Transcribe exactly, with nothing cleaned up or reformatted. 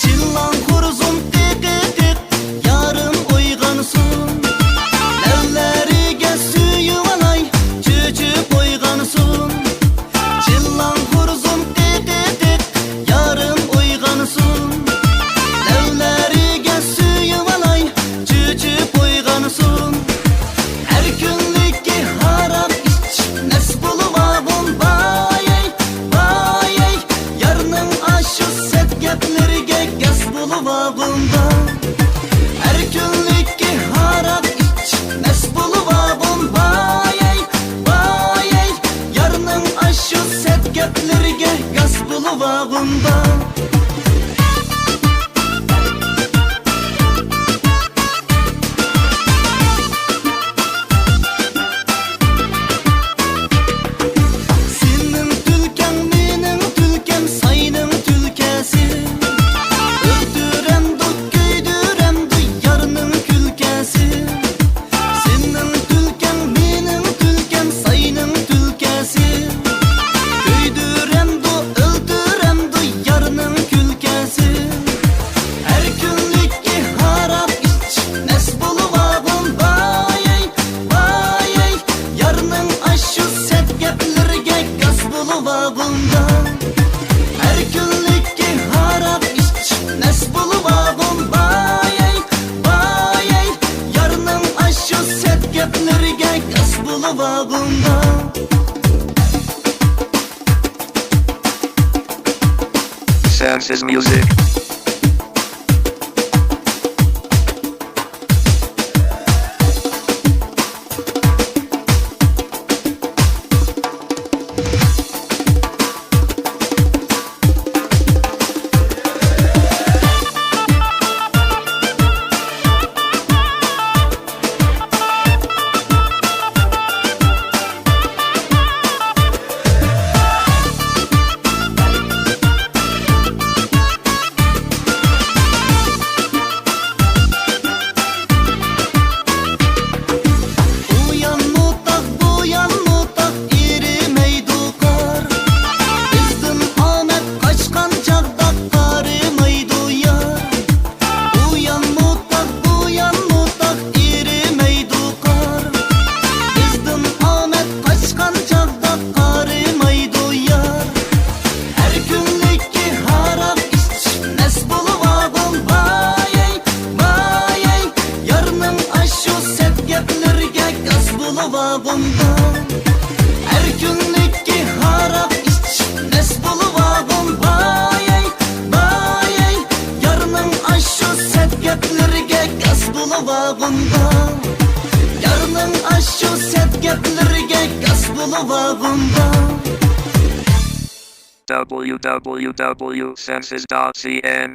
چىللاڭ خورزۇم قىق قىق، يارىم ئويغانسۇن. لەۋلەرگە سۆيۈۋالاي، چۆچۈپ ئويغانسۇن. چىللاڭ خورزۇم قىق قىق، يارىم ئويغانسۇن. لەۋلەرگە سۆيۈۋالاي، چۆچۈپ ئويغانسۇن. ئەركۈنلۈككە ھاراق ئىچىپ مەست بولۇۋالغۇم بايەي، بايەي. يارنىڭ ئاشۇ سەت گەپلىرىگە گەس بولۇۋالغۇم باي. ئەركۈنلۈككە ھاراق ئىچىپ مەست بولۇۋالغۇم بايەي، بايەي. يارنىڭ ئاشۇ سەت گەپلىرىگە گەس بولۇۋالغۇم باي. سېنىڭ تۈلكەڭ، مېنىڭ تۈلكەم، ساينىڭ تۈلكەسى. ئۆلتۈرەمدۇ، كۆيدۈرەمدۇ يارنىڭ كۈلكەسى. سېنىڭ تۈلكەڭ، مېنىڭ تۈلكەم، ساينىڭ تۈلكەسى. كۆيدۈرەمدۇ، ئۆلتۈرەمدۇ يارنىڭ كۈلكەسى. ئەركۈنلۈككە ھاراق ئىچىپ مەست بولۇۋالغۇم بايەي، بايەي. يارنىڭ ئاشۇ سەت گەپلىرىگە گاس بولۇۋالغۇم باي. ئەركۈنلۈككە ھاراق ئىچىپ مەست بولۇۋالغۇم بايەي، بايەي. يارنىڭ ئاشۇ سەت گەپلىرىگە گاس بولۇۋالغۇم باي. Senses Music. ئۇ يانمۇ تاغ، بۇ يانمۇ تاغ، ئېرىمەيدۇ قار. بىزدىن ئامەت قاچقان چاغدا قارىمايدۇ يار. ئۇ يانمۇ تاغ، بۇ يانمۇ تاغ، ئېرىمەيدۇ قار. بىزدىن ئامەت قاچقان چاغدا قارىمايدۇ يار. ئەركۈنلۈككە ھاراق ئىچىپ مەست بولۇۋالغۇم بايەي، بايەي. يارنىڭ ئاشۇ سەت گەپلىرىگە گاس بولۇۋالغۇم باي. ئەركۈنلۈككە ھاراق ئىچىپ مەست بولۇۋالغۇم بايەي، بايەي. يارنىڭ ئاشۇ سەت گەپلىرىگە گاس بولۇۋالغۇم باي. يارنىڭ ئاشۇ سەت گەپلىرىگە گاس بولۇۋالغۇم باي. W W W senses dot C N.